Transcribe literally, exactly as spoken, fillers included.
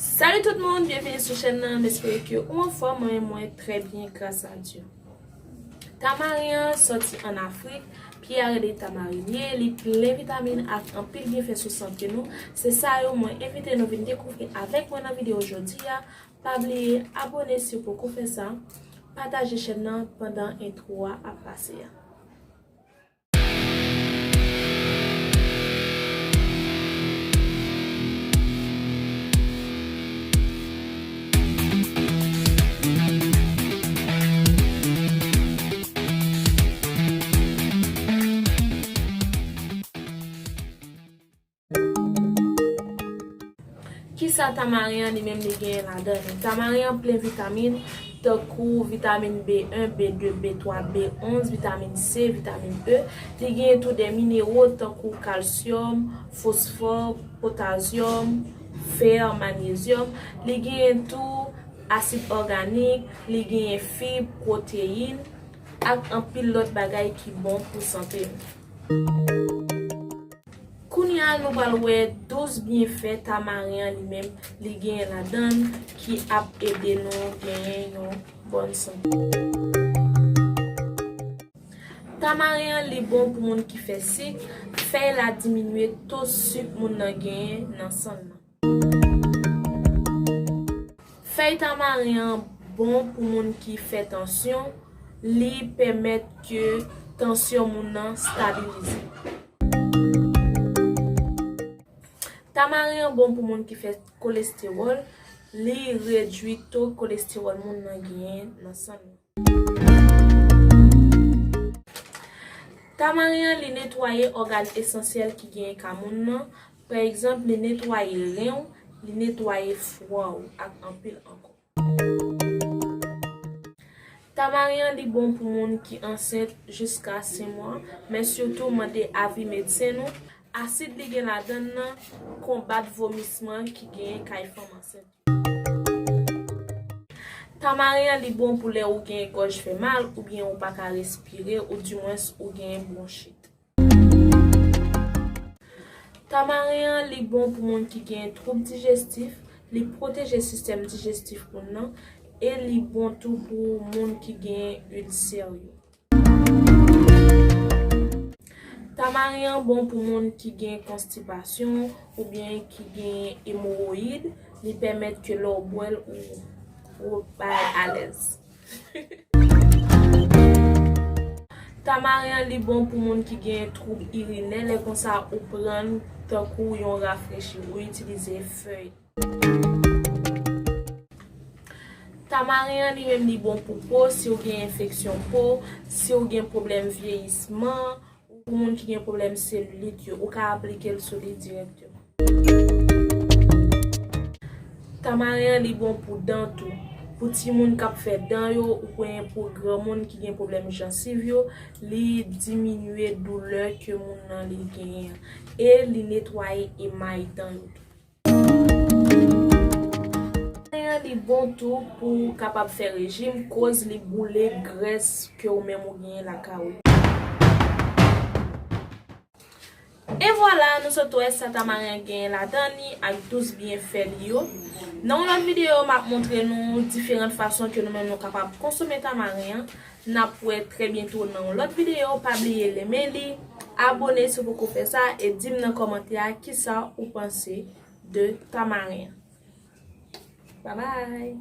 Salut tout moun, byenveni sou chèn nan. M espere ke ou anfòm, mwen, mwen trè byen, gras a Dye. Tamaren an sòti ann Afrik, pye a rele tamarinye, li plen vitamin ak anpil byenfè sou sante nou. Se sa yo mwen envite nou vin dekouvri avèk mwen nan videyo jodi a. Pa bliye abòne si w poko fè sa, pataje chèn nan pandan entwo a ap pase a. Kisa tamaren an li menm li genyen ladan li? Tamaren an plen vitamin, tankou vitamin B yen, B de, B twa, B onz, vitamin C, vitamin E. Li genyen tou de minero tankou kalsyòm, fosfò, potazyòm, fè, manyezyòm. Li genyen tou asid òganik, li genyen fib, pwoteyin, ak anpil lòt bagay ki bon pou sante nou. Kounye a, nou pral wè douz byenfè tamaren an li menm li genyen ladan l ki ap ede nou genyen yon bòn sante. Tamaren an li bon pou moun ki fè sik, fèy la diminye to sik moun nan genyen nan san l nan. Fèy tamaren an bon pou moun ki fè tansyon, li pèmèt ke tansyon moun nan stabilize. Tamaren an bon pou moun ki fè kolestewòl, li redwi to kolestewòl moun nan genyen nan san l nan. Tamaren an li netwaye ògàn esansyèl ki genyen ka moun nan, pa egzanp, li netwaye ren w, li netwaye fwa w ak anpil ankò. Tamaren an li bon pou moun ki ansent jiska sis mwa, men sitou mande avi medsen nou. Asid li gen ladan l nan konbat vomisman ki genyen kay fanm ansent. Tamaren an li bon pou lè ou gen gòj fè mal oubyen ou pa ka respire oudimwens ou gen bwonchit. Tamaren an li bon pou moun ki gen twoub dijestif, li pwoteje sistèm dijestif moun nan e li bon tou pou moun ki gen ilsè yo. Tamaren an bon pou moun ki gen konstipasyon oubyen ki gen emowoyid, li pèmèt ke lè w bwè l ou, ou bay alèz. Tamaren an li bon pou moun ki gen twoub irinè, lè konsa ou pran l tankou yon rafrechi, ou itilize fèy. Tamaren an li menm li bon pou po, si w gen enfeksyon po, si w gen pwoblèm vyeyisman, ou pou moun ki gen pwoblèm selilit yo, ou ka aplike l sou li dirèkteman. Tamaren an li bon pou dan tou. Pou timoun k ap fè dan yo, oubyen pou granmoun ki gen pwoblèm jansiv yo, li diminye doulè ke moun nan li genyen an. E li netwaye emay dan yo tou. Tamaren an li bon tou pou w kapab fè rejim, koz li boule grès ke ou menm ou genyen lakay ou. E vwala, nou sot wè sa tamaren an genyen ladan li ak douz byenfè li yo. Nan yon lòt videyo, m ap montre nou diferan fason ke nou menm nou kapab konsome tamaren an. N ap wè trè byento nan yon lòt videyo. Pa bliye renmen li, abòne si w poko fè sa, e di m nan kòmantè a kisa ou panse de tamaren an. Babay!